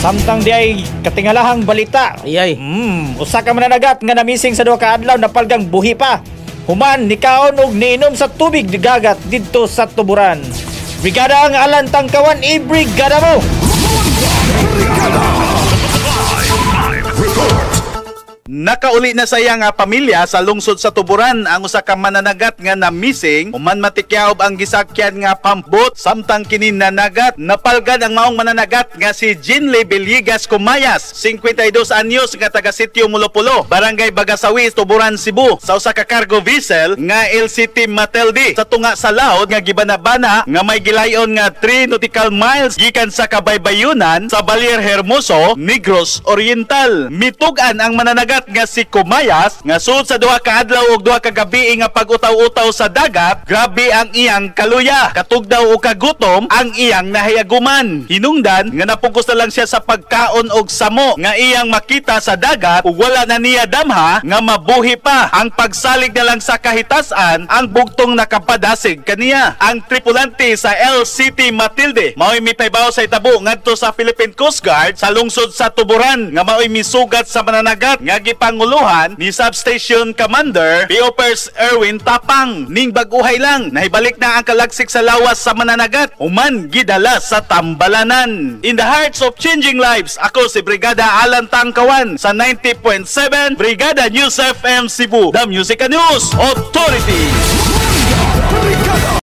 Samtang diay katingalahang balita. Ayay. Usa ka mananagat nga namising sa duha ka adlaw napalgang buhi pa. Human nikaon og niinom sa tubig dagat didto sa Tuburan. Brigada ang Alan Tangkawan, i-brigada mo. Brigada Live Report. Nakauli na sa iya nga pamilya sa lungsod sa Tuburan ang usa ka mananagat nga na-missing human matikyaob ang gisakyan nga pumpboat samtang kini nanagat. Napalgan ang maong mananagat nga si Jinley Villegas Comayas, 52 anyos, nga taga Sitio Mulupulo, Barangay Bagasawi, Tuburan, Cebu, sa usa ka cargo vessel nga LCT Matilde sa tunga sa laod nga gibanabana nga may gilayon nga 3 nautical miles gikan sa kabaybayunan sa Balier Hermoso, Negros Oriental. Mitug-an ang mananagat nga si Kumayas nga sud sa duha ka adlaw ug duha ka gabi nga pag-utaw-utaw sa dagat, grabe ang iyang kaluya. Katugdaw o kagutom ang iyang nahiaguman. Hinungdan nga napugos na lang siya sa pagkaon og samo nga iyang makita sa dagat ug wala na niya damha nga mabuhi pa. Ang pagsalig na lang sa kahitasan ang bugtong nakapadasig kaniya. Ang tripulante sa LCT Matilde mao'y mipaybaw sa itabo ngadto sa Philippine Coast Guard sa lungsod sa Tuburan nga mao'y misugat sa mananagat nga gipanguluhan ni Substation Commander P.O. Erwin Tapang. Ning bag-uhay lang nahibalik na ang kalagsik sa lawas sa mananagat human gidala sa tambalanan. In the hearts of changing lives, ako si Brigada Alan Tangkawan sa 90.7 Brigada News FM Cebu, the Music and News Authority.